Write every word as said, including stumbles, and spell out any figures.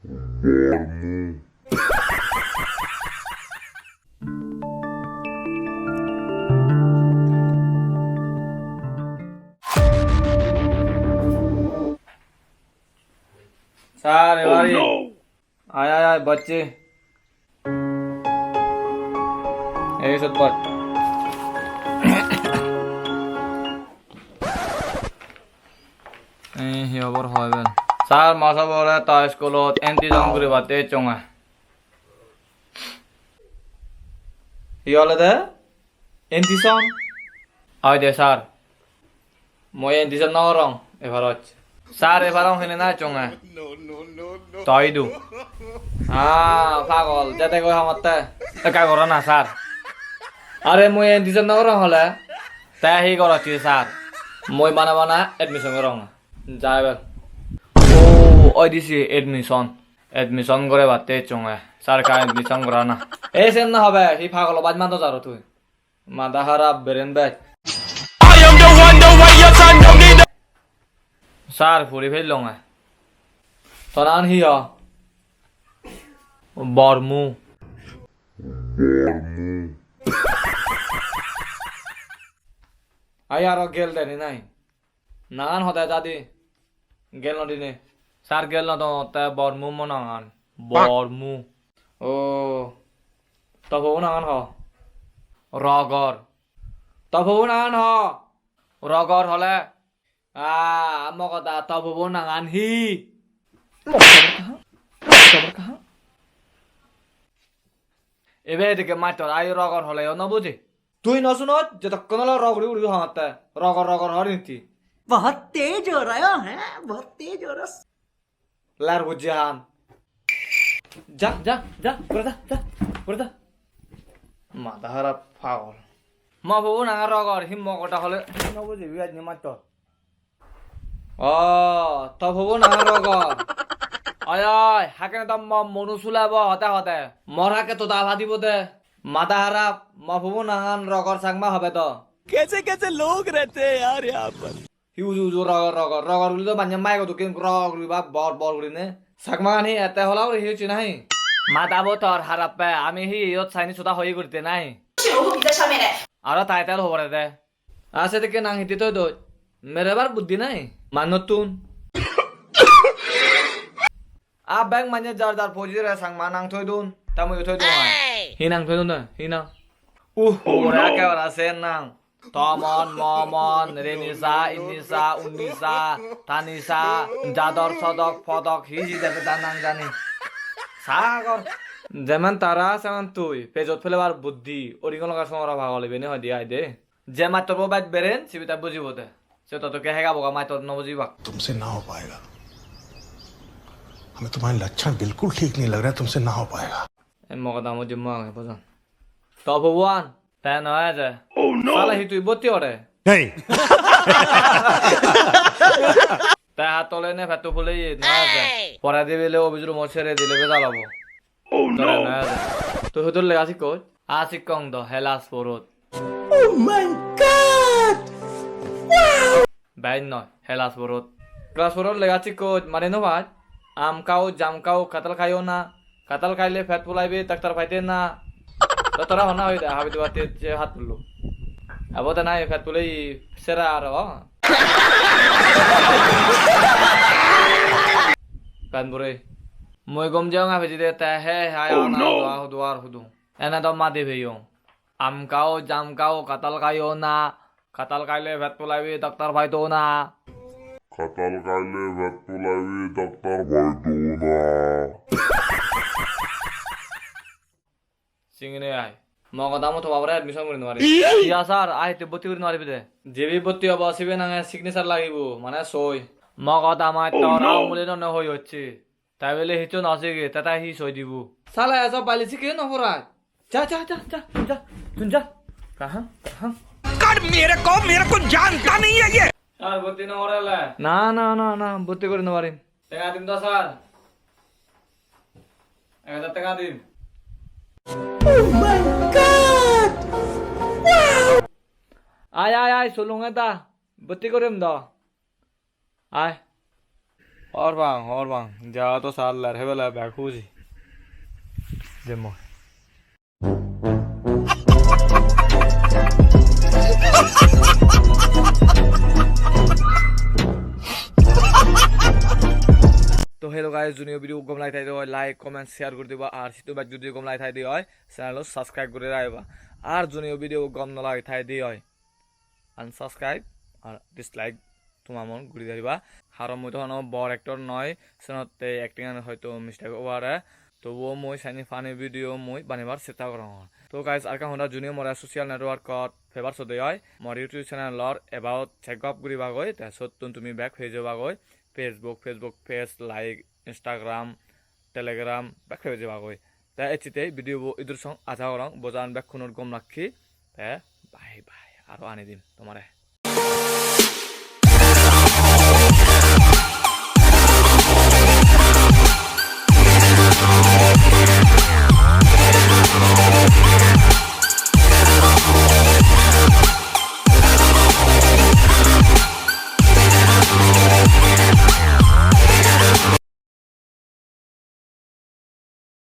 Bormu. Sir, ebari. Oh, no! Ai, ai, ai, bacche. Ei sot bach. Ei, hi hobor hoi ben? Sir, ma sabore ta iskulot anti-jam guribatte ecchonge. Hi olode? Anti-jam? Oi de, sir. Mui anti-jam no gorong, ebarot. Sir, ebarong hene na ecchonge. Toi du. Ah, pagol, jete goi hamotte. Ekka goro na, sir. Are mui anti-jam no gorong hole. Te hi gorocchi, sir? Mui bana bana admission gorong. Ja ebar. O, oi disi admission. Admission gorebatte ecchonge. Sir, ekka admission gorana. Ei sen no hobe, hi pagolo baj mado jaro tui. Mada harap, brain bag. I am the one, the way your son don't need. Sir, puri pellonge. To nangan hi o? Bormu. Bormu. Ai aro gel deni nai. Nangan hode jadi. Gel no dine. Sir, gel no dongotte, Bormu mo nangan. Bormu. O. To pobo nangan ho? Rogor. To pobo nangan ho? Rogor hole. Ah, mo hoda, to pobo nangan hi? Mo hoda kaha? Mo hoda kaha? Ebe edike mattor, ai Rogor hole o no buje. Tui no sunot, jedokkon olo ro guri guri hongotte. Rogor, Rogor hor niti. बहुत तेज हो रहा है, बहुत तेज हो रहा। Lar bujje han. Ja, ja, ja, gure da, ja, gure da. Mada harap pagol. Mo pobo nangan Rogor, hi mo hoda hole, hi no bujibi ajni mattor. O, to pobo nangan Rogor. Oi, oi, hakkene to mo munu sulebo hode hode. Mor hakke to da padibo de. Mada harap, mo pobo nangan Rogor Changma hobe to. कैसे कैसे लोग रहते हैं यार यहाँ पर। Hi uju uju Rogor, Rogor, Rogor guri to banye maiko dokken Rogor guri ba bor bor gurine. Changma gani ette hola guri hi hocche nahi? Mada bo tor harappe, ami hi iyot saini suda hoi gurite nahi? Aro title hobore de. A sedekke nang hitte toi doi? Mere bar buddhi nai? Mannottun. A bek manye jar jar pojire Changma nang toi dun. Ta muiyo toi dun ai. Hi nang toi dun de? Hi nang? Uh, ore ekebare sen nang. Tomon, Momon, Renisa, Inisa, Unisa, Tanisa, Jador, Sodok, Podok, hi hi debe ta nang jani. Sagor. Jeman tara, seman tui. Pejot pelebar buddhi. Oringo loge songora pagol ibeni hoide ai de. Je mattor bo bej beren, sibe ta bujibo de. Se to dokke hega boga mattor no bujibak. तुमसे ना हो पाएगा। हमें तुम्हारे लक्षण बिल्कुल ठीक नहीं लग रहे, तुमसे ना हो पाएगा। Ei mogoda mujim mo age bojan. To pobuan, te no eje. Oh no! Sale hi tui botti ore? Hey! Te hat tole ne petto pule ye, no eje. Pore dibile office room-ot sere dile bejal obo. Oh no! Tore no eje. Tui hudur lega sikkoj? A sikkong do, helas porot. Oh my God! Wow! Bej noi, helas porot. Class four-ot lega sikkoj, mane no paj? Aam khao, jaam khao, katal khaiyo na. Katal khaile pet pulaibe, daktar paite na. To tara honna hoide, habi dibatte je hat pullo. Abo te nahi pet pulei sera aro. Kan bure. Mui gom jeyong a pijede te he hai. Oh, ana no! Dua hudu ar hudu. Ene do madi peyong. Aam khao, jaam khao, katal khaiyo na. Katal khaile pet pulaibe, daktar paito na. Katal khaile pet pulaibe, daktar paito na. Singine ai. Mo hoda mo to babore admission guri no pari. Iya sir, ai te bhotti guri no paribe de. Jibe bhotti obo sibe nange signature lagibo, mane soi. Mo hoda mattor. Oh no! Aunguli nonne hoi hocche. Tai bole hissu no sige, te tai hi soi dibo? Sala eso bali sikke no porai. Ja, ja, ja, ja, ja, tun ja. Kaha, kaha. कर मेरे को, मेरे को जानता नहीं है ये। Sir, bhotti no gorele? Na, na, na, na, bhotti gori no parim. Tenga dim do, sir. Ek hajar tenga dim. Oh my God! Wow! Ai, ai, ai, solung eta. Bhotti gorim do. Ai. Hor pang, hor pang. Ja to sar ler hebele bek huji. Jemmo. To hello guys, junior video gom lage thai de oi, like, comment, share guri diba, ar situ bej judi gom lage thai de oi, channel subscribe guri ragiba. Ar junior video gom no lage thai de oi, unsubscribe ar dislike tuma mon guri diba. Haron mui to hono bor actor noi, senotte acting an hoito mistake obo pare. Tobuo mui sani funny video mui banibar chesta gorongor. To guys, ar ekkan hoda, junior more social network ot favor so de oi, mor YouTube channel or about check up guribagoi, te sottun tumi bek pei jebagoi, Facebook, Facebook page, like, Instagram, Telegram, bek pei jebagoi. Te ecche te video bo idur song, aja gorong bojan bekkunor gom lakki. Te bye bye, aro ani dim tomare.